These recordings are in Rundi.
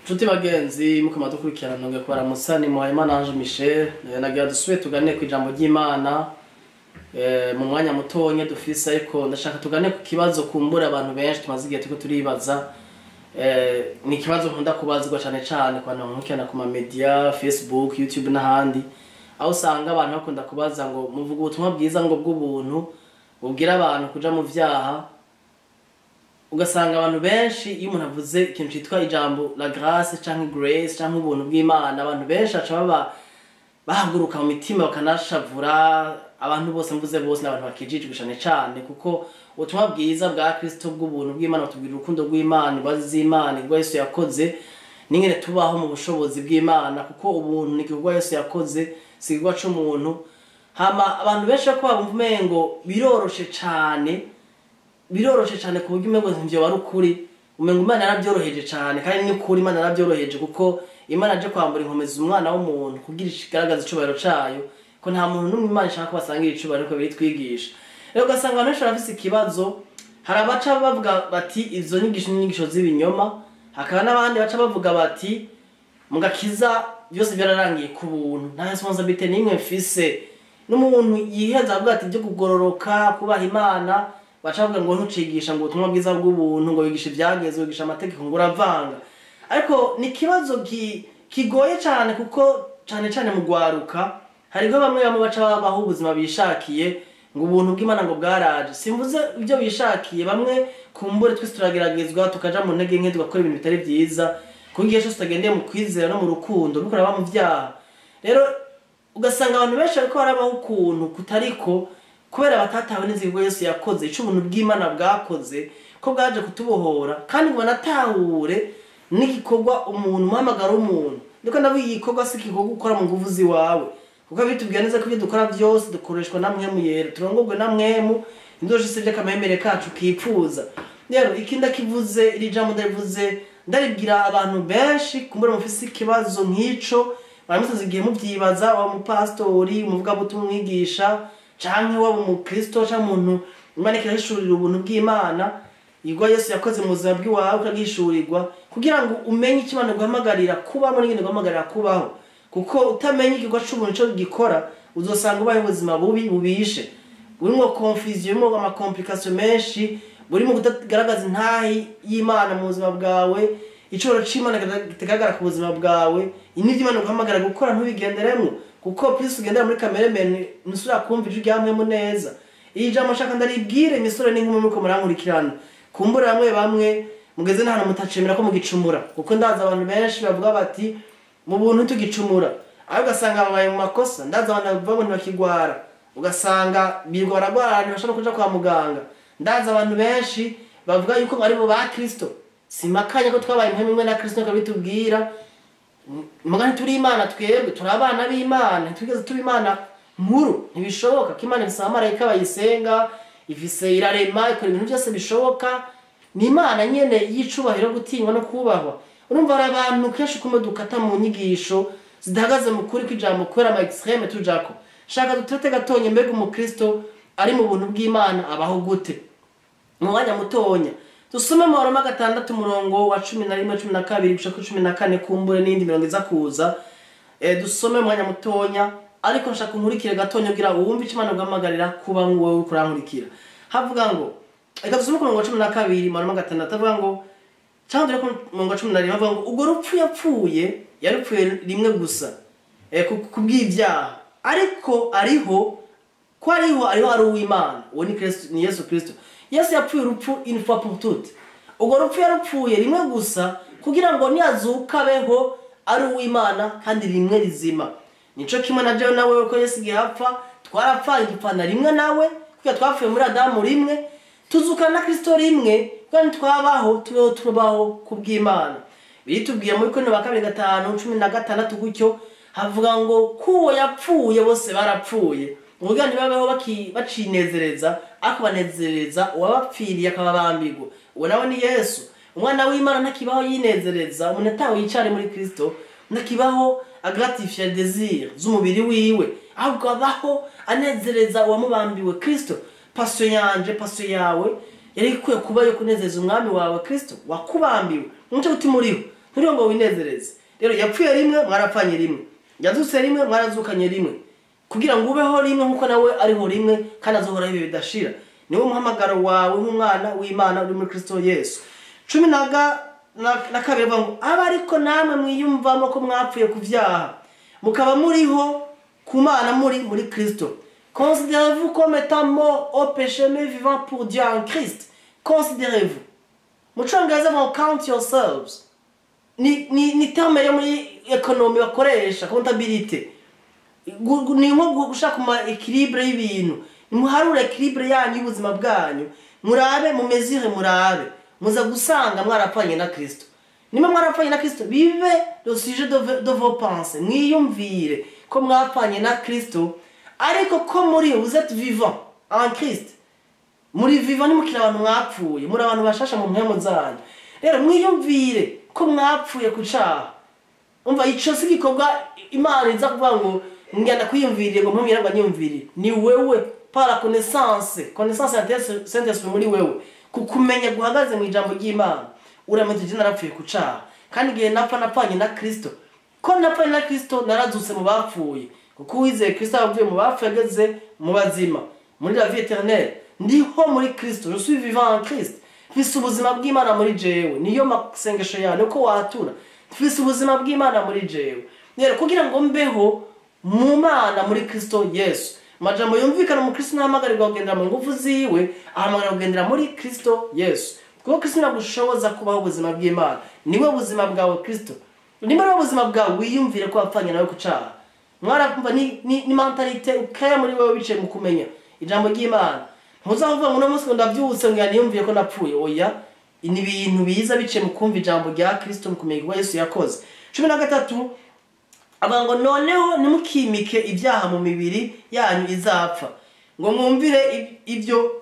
Nshuti bagenzi mukama dukurikirana, nongeye kubaramutsa. Ni Muhayimana Ange Michel. Nagira dusubire tugane ku ijambo ry'Imana mu mwanya mutonya dufise, ariko ndashaka tugane ku kibazo kumbura abantu benshi tumaze igihe turiko turibaza. Ni ikibazo nkunda kubazwa cane cane ku bantu bankurikirana ku ma media, Facebook, YouTube n'ahandi, aho usanga abantu bakunda kubaza ngo muvuga ubutumwa bwiza ngo bw'ubuntu bubwira abantu kuja mu vyaha. Ugasanga abantu benshi, iyo umuntu avuze ikintu citwa ijambo la grâce canke grace canke ubuntu bw'Imana, abantu benshi baca baba bahaguruka mu mitima bakanashavura. Abantu bose mvuze bose ni abantu bakijijwe cane cane, kuko ubutumwa bwiza bwa Kristo bw'ubuntu bw'Imana butubwira urukundo rw'Imana, imbabazi z'Imana, ibikorwa Yesu yakoze n'ingene tubaho mu bushobozi bw'Imana, kuko ubuntu ni igikorwa Yesu yakoze, si igikorwa c'umuntu. Hama abantu benshi ko bumva umengo biroroshe cane, biroroshe cane ku buryo umengo ntivyo wari ukuri, umengo Imana yaravyoroheje cane. Kandi ni ukuri, Imana yaravyoroheje, kuko Imana aje kwambura inkomezi umwana w'umuntu kugira igaragaze icubahiro cayo, ko nta muntu n'umwe Imana ishaka ko basangira icubahiro, ko biritwigisha. Rero ugasanga abantu benshi barafise ikibazo. Hari abaca bavuga bati izo nyigisho ni inyigisho z'ibinyoma, hakaba n'abandi baca bavuga bati mu gakiza byose byararangiye ku buntu, nta responsabilité n'imwe mfise. N'umuntu yiheza avuga ati ibyo kugororoka, kubaha Imana, baca bavuga ngo ntucigisha ngo ubutumwa bwiza bw'ubuntu, ngo wigisha ivyagezwe, wigisha amategeko, ngo uravanga. Ariko ni ikibazo kigoye cane, kuko cane cane mu gwaruka hariho bamwe bamwe baca babaho ubuzima bishakiye, ngo ubuntu bw'Imana ngo bwaraje. Simvuze ibyo bishakiye, bamwe kumbure twese turageragezwa tukaja mu ntege nke, tugakora ibintu bitari vyiza, kuko igihe cyose tutagendeye mu kwizera no mu rukundo bikora mu vyaha. Rero ugasanga abantu benshi bariko barabaho ukuntu kutariko, kubera batatawe neza ibikorwa Yesu yakoze, ico ubuntu bw'Imana bwakoze, ko bwaje kutubohora, kandi ngo banatahure n'igikorwa umuntu, umuhamagaro w'umuntu. Ndiko ndavuga igikorwa, si igikorwa ukora mu nguvu ziwawe, kuko bitubwira neza ko ibyo dukora byose dukoreshwa na Mpwemu Yera, turongorwe na Mpwemu, indoshise by'akamemere kacu kipfuza. Rero iki ndakivuze, iri jambo ndarivuze ndaribwira abantu benshi kumbura mufise ikibazo nk'ico, baramusaza igihe muvyibaza, waba umupasitori, umuvugabutumwa, umwigisha, canke waba umukristo canke umuntu Imana ikahishurira ubuntu bw'Imana, igwa Yesu yakoze mu buzima bw'iwawe ukagishurirwa, kugira ngo umenye icyo Imana iguhamagarira kubamo n'ingene iguhamagarira kubaho. Kuko utamenye igikorwa c'ubuntu ico gikora, uzosanga ubaye ubuzima bubi bubishe, burimwo confusion, burimwo ama complications menshi, burimo kutagaragaza intahi y'Imana mu buzima bwawe, icoro c'Imana kitagaragara ku buzima bwawe, n'ivyo Imana iguhamagara gukora ntubigenderemwo, kuko plus ugendera muri kamere mene ntusubira kumva ijwi rya Mpwemu neza. Iri jambo nshaka ndaribwire imisore n'inkumi muriko murankurikirana, kumbura bamwe bamwe mugeze n'ahantu mutacemera ko mugicumura, kuko ndazi abantu benshi bavuga bati mu buntu tugicumura, ariko ugasanga babaye mu makosa. Ndazi abantu bavuga ngo ntibakigwara, ugasanga birirwa baragwara, ntibashobora kuja kwa muganga. Ndazi abantu benshi bavuga yuko ari bo ba Kristo. Simakanya ko twabaye impwemu imwe na Kristo, niko bitubwira. Muga ntituri Imana twebwe, turi abana b'Imana, ntitwigeze tuba Imana nkuru, ntibishoboka ko Imana ifise abamarayika bayisenga, ifise, irarema, ikora ibintu byose bishoboka, ni Imana nyene y'icubahiro, gutinywa no kubahwa. Urumva hari abantu kenshi kumwe dukata mu nyigisho zidahagaze mu kuri kw'ijambo kubera ama extrêmes tujako. Shaka dutrete gatonye, mbega umukristo ari mu buntu bw'Imana abaho gute? Mu mwanya mutonya dusome mu Baroma 6, umurongo wa 11, 12 gushika kuri 14, kumbure n'indi mirongo iza kuza. Dusome mu mwanya mutonya, ariko nshaka unkurikire gatonya kugira wumve icyo Imana iguhamagarira kuba wowe uriko urankurikira. Havuga ngo, reka dusome ku murongo wa 12 mu Baroma 6, avuga ngo, cyangwa dore ku murongo wa 11, avuga ngo ubwo rupfu yapfuye yarupfuye rimwe gusa kubw'ibyaha, ariko ariho ko ariho ariho ari uw'Imana, uwo ni Kristo, ni Yesu Kristo. Yesu yapfuye urupfu une fois pour toutes. Ubwo rupfu yarupfuye rimwe gusa kugira ngo niyazuka abeho ari uw'Imana kandi rimwe rizima. Nico kimwe na jewe nawe, ko Yesu igihe apfa twarapfanye, dupfana rimwe nawe, kuko twapfuye muri Adamu rimwe, tuzukana na Kristo rimwe, kandi twabaho tubeho tubaho kubw'Imana. Biritubwiye muri Korinto ba kabiri 5:16 gutyo, havuga ngo kuwo yapfuye bose barapfuye, kugira ntibabeho bacinezereza, ariko banezereza uwabapfiriye akababambirwa. Uwo nawe ni Yesu. Umwana w'Imana ntakibaho yinezereza. Umuntu atawe yicare muri Kristo ntakibaho agratifier désir z'umubiri wiwe, ahubwo abaho anezereza uwamubambiwe, Kristo. Passion yanje, passion yawe yari ikwiye kuba yo kunezeza umwami wawe Kristo wakubambiwe. Nico gutuma uriho. Nturiho ngo winezereze. Rero yapfuye rimwe, mwarapfanye rimwe. Yazutse rimwe, mwarazukanye rimwe. Kugira ngo ubeho rimwe nkuko nawe ariho rimwe kandi azohoraho ibihe bidashira. Niwo muhamagaro wawe nk'umwana w'Imana uri muri Kristo Yesu. 12 avuga ngo aba ariko namwe mwiyumvamo ko mwapfuye ku vyaha, mukaba muriho ku Mana muri muri Kristo. Considérez-vous comme étant mort au péché mais vivant pour Dieu en Christ. Considérez-vous. Mu congereza bavuga count yourselves. Ni terme yo muri économie bakoresha comptabilité. Ni nko gushaka kuma équilibre y'ibintu. Nimuharure équilibre yanyu y'ubuzima bwanyu, murabe mu mesure, murabe muza gusanga mwarapfanye na Kristo. Nimba mwarapfanye na Kristo, bibe le sujet de vos pensées. Mwiyumvire ko mwapfanye na Kristo, ariko ko muri vous êtes vivant en Christ. Muri vivant, nimukira abantu mwapfuye, muri abantu bashasha mu mpemu zanyu. Rero mwiyumvire ko mwapfuye ku caha. Umva, ico si igikorwa Imana iza kuvuga ngo ngenda kwiyumvirire, ngo mpumire ngo anyumvirire. Ni wewe par la connaissance ya Saint-Esprit muri wewe, kukumenya guhagaze mu ijambo ry'Imana. Uramenya je narapfuye ku caha, kandi igihe napfa napfanye na Kristo. Ko napfanye na Kristo, narazutse mu bapfuye, kuko uwizeye Kristo avuye mu bapfuye ageze mu bazima, muri la vie éternelle. Ndiho muri Kristo, je suis vivant en Christ. Mfise ubuzima bw'Imana muri jewe. Niyo masengesho yawe uko watura, mfise ubuzima bw'Imana muri jewe. Rero kugira ngo mbeho mu Mana muri Kristo Yesu. Amajambo yumvikana, mu Kristo ntahamagarirwa kugendera mu ngufu ziwe, ahamagarirwa kugendera muri Kristo Yesu, kuko Kristo nagushoboza kubaho ubuzima bw'Imana. Niwe buzima bwawe Kristo. Nimba ari ubuzima bwawe, wiyumvire ko wapfanye nawe ku caha. Mwarakumva, ni mentalité ukaya muri wewe bicaye mu kumenya ijambo ry'Imana. Ntuzavuga ngo uno munsi ngo ndavyutse ngo niyumviye ko napfuye. Oya, ni ibintu biza biciye mu kumva ijambo rya Kristo, mu kumenya ko Yesu yakoze. 13 avuga ngo noneho ntimukimike ibyaha mu mibiri yanyu izapfa, ngo mwumvire ibyo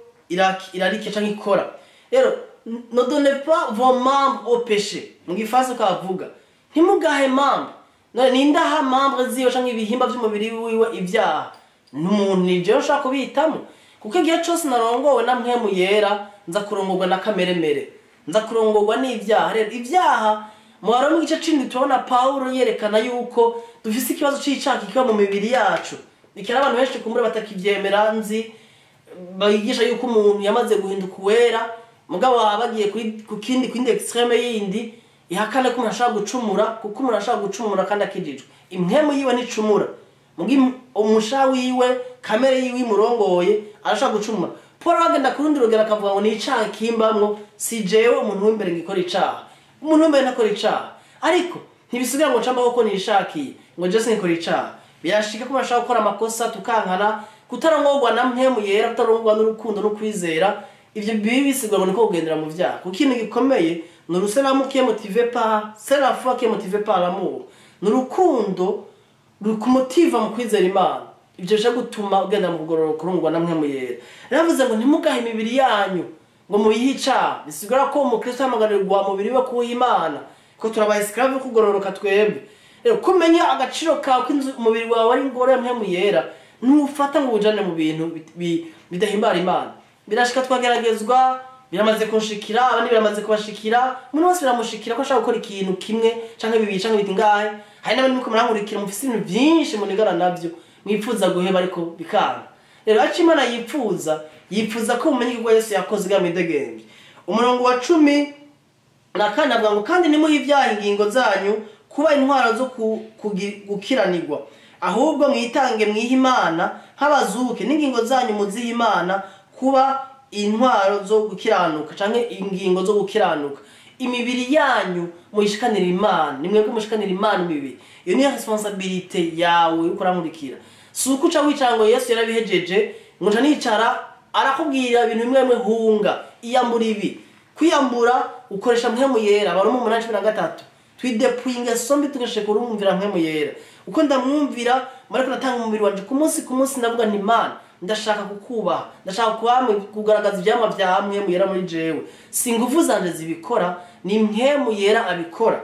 irarike canke ikora. Rero ne donnez pas vos membres au péché. Mu gifaransa ukavuga ntimugahe membre. None nindaha membre ziwe canke ibihimba vy'umubiri wiwe ibyaha? N'umuntu ni jewe ushaka kubihitamo, kuko igihe cose narongowe na Mpwemu Yera, nza kurongorwa na kameremere, nza kurongorwa n'ibyaha. Rero ibyaha, mu Baroma igice c'indwi turabona Pawulo yerekana yuko dufise ikibazo c'icaha kiba mu mibiri yacu. Bikira abantu benshi kumbura batakivyemera, nzi bigisha yuko umuntu yamaze guhinduka uwera, mugabo baba bagiye ku kindi, ku yindi extrême yindi ihakana ko umuntu ashobora gucumura, kuko umuntu ashobora gucumura kandi akijijwe. Impwemu yiwe nticumura, muga umusha wiwe, kamere yiwe imurongoye, arashobora gucumura. Paul agenda ku rundi rugero akavuga ngo ni icaha kimbamwo, si jewe umuntu w'imbere ngikora icaha. Umuntu w'imbere ntakora icaha, ariko ntibisigaye ngo ncambaho ko nishakiye, ngo je sinkora icaha. Birashika ko umuntu ashobora gukora amakosa, tukankana kutarongorwa na Mpwemu Yera, kutarongorwa n'urukundo no kwizera. Ivyo bibi bisigwa ngo niko kugendera mu vyaha, kuko ikintu gikomeye ni l'amour qui est motivé par, c'est la foi qui est motivée par l'amour. Ni urukundo rukumotiva mu kwizera Imana. Ivyo bishobora gutuma ugenda mu kugororoka kurongorwa na Mpwemu Yera. Yaravuze ngo ntimugahe imibiri yanyu ngo muyihe icaha. Bisigura ko umukristo ahamagarirwa mubiri we kuwuha Imana, ko turabaye esclave kugororoka twebwe. Rero kumenya agaciro kawe, ko umubiri wawe ari ingoro ya Mpwemu Yera, ntufata ngo ujane mu bintu bidahimbara Imana. Birashika twageragezwa, biramaze kunshikira, abandi biramaze kubashikira. Umuntu wese biramushikira ko ashaka gukora ikintu kimwe canke bibiri canke bitingahe. Hari n'abandi muko murankurikira mufise ibintu vyinshi munigana navyo, mwipfuza guheba ariko bikanga. Rero aco Imana yipfuza, yipfuza ko mumenye ko Yesu yakoze kugira mwidegemvye. Umurongo wa 14 avuga ngo kandi nimuhe ibyaha ingingo zanyu kuba intwaro zo gukiranirwa, ahubwo mwitange mwihe Imana nk'abazuke, n'ingingo zanyu muzihe Imana kuba intwaro zo gukiranuka canke ingingo zo gukiranuka. Imibiri yanyu muyishikanira Imana, ni mwebwe mushikanira Imana imibiri. Iyo niyo responsabilité yawe uko urankurikira. Si uko uca wicara ngo Yesu yarabihejeje, ngo nca nicara. Arakubwira ibintu bimwe bimwe: hunga, iyambura ibi. Kwiyambura ukoresha Mpwemu Yera. Abaroma 8:13, twidepuye ingeso mbi tugeshe kurumvira Mpwemu Yera. Uko ndamwumvira, mariko natanga umubiri wanje ku munsi ku munsi, ndavuga nti: Imana, ndashaka kukubaha, ndashaka kugaragaza ivyamwa vya Mpwemu Yera muri jewe. Si ingufu zanje zibikora, ni Mpwemu Yera abikora.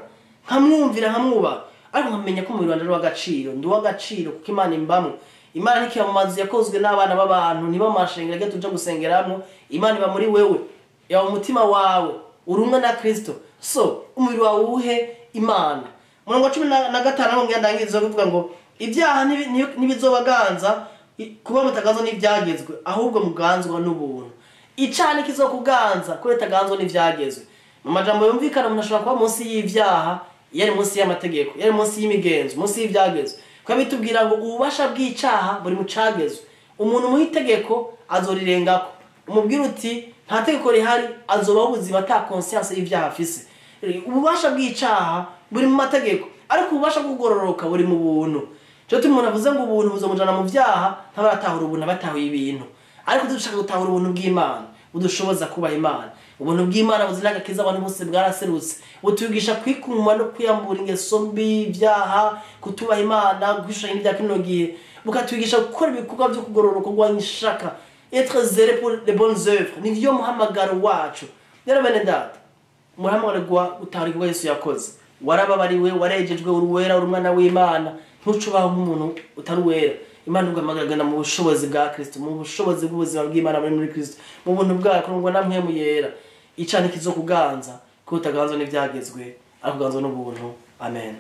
Nkamwumvira, nkamwubaha, ariko nkamenya ko umubiri wanje ari uw'agaciro. Ndi uw'agaciro kuko Imana imbamwo. Imana ntikiba mu mazu yakozwe n'abana b'abantu, ntiba mu mashengero agiye tuja gusengeramwo. Imana iba muri wewe, yaba mu mutima wawe, uri umwe na Kristo. So umubiri wawe uwuhe Imana. Umurongo wa 15 ngo ndangiza kuvuga ngo ibyaha ntibizobaganza kuba mutaganzwa n'ibyagezwe, ahubwo muganzwa n'ubuntu. Icaha ntikizokuganza kubera utaganzwa n'ivyagezwe. Mu majambo yumvikana, umuntu ashobora kuba munsi y'ivyaha iyo ari munsi y'amategeko, iyo ari munsi y'imigenzo, munsi y'ivyagezwe. Kuko bitubwira ngo ububasha bw'icaha buri mu cagezwe. Umuntu muha itegeko azorirengako, umubwira uti nta tegeko rihari, azobaho ubuzima ata conscience y'ivyaha afise. Ububasha bw'icaha buri mu mategeko, ariko ububasha bwo kugororoka buri mu buntu. Cyo umuntu avuze ngo ubuntu buzomujana mu vyaha, ntabaratahura ubuntu, abatahuye ibintu. Ariko dushaka gutahura ubuntu bw'Imana budushoboza kubaha Imana. Ubuntu bw'Imana buzira agakiza abantu bose bwaraserutse, butwigisha kwikuma no kwiyambura ingeso mbi, ibyaha, kutubaha Imana, gushusha n'ibya kino gihe, bukatwigisha gukora ibikorwa byo kugororoka, kurwanya ishaka, être zélé pour les bonnes œuvres. Nivyo muhamagaro wacu. Rero bene data, muhamagaro gutahura igikorwa Yesu yakoze. Warababariwe, warejejwe, uri uwera, uri umwana w'Imana. Ntucubaho nk'umuntu utari uwera. Imana iguhamagara mu bushobozi bwa Kristo, mu bushobozi bw'ubuzima bw'Imana buri muri Kristo, mu buntu bwayo, kurungwa na mpwemu yera. Icaha ntikizokuganza kuko utaganzwa n'ivyagezwe, ariko uganzwa n'ubuntu. Amen.